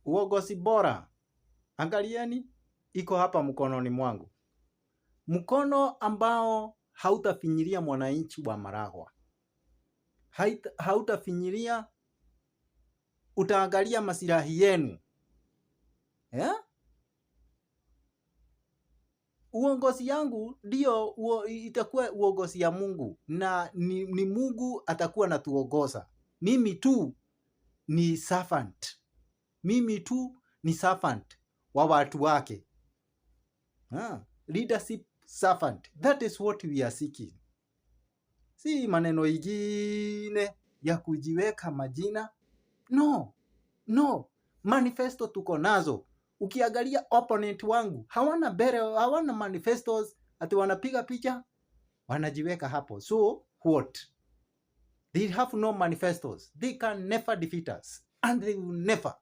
Uongozi bora, angalieni, iko hapa mkononi mwangu, mkono ambao hautafinyilia mwananchi wa Maragwa, hautafinyilia, utaangalia masilahi yenu, yeah? Uongozi yangu ndio itakuwa uongozi ya Mungu na ni Mungu atakuwa natuongoza. Mimi tu ni servant, mimi tu ni servant wa watu wake. Ah, leadership servant, that is what we are seeking. Si maneno ingine ya kujiweka majina. No, no, manifesto tuko nazo. Ukiangalia opponent wangu hawana mbele, hawana manifestos, ati wanapiga picha wanajiweka hapo. So what? They have no manifestos. They can never defeat us and they will never.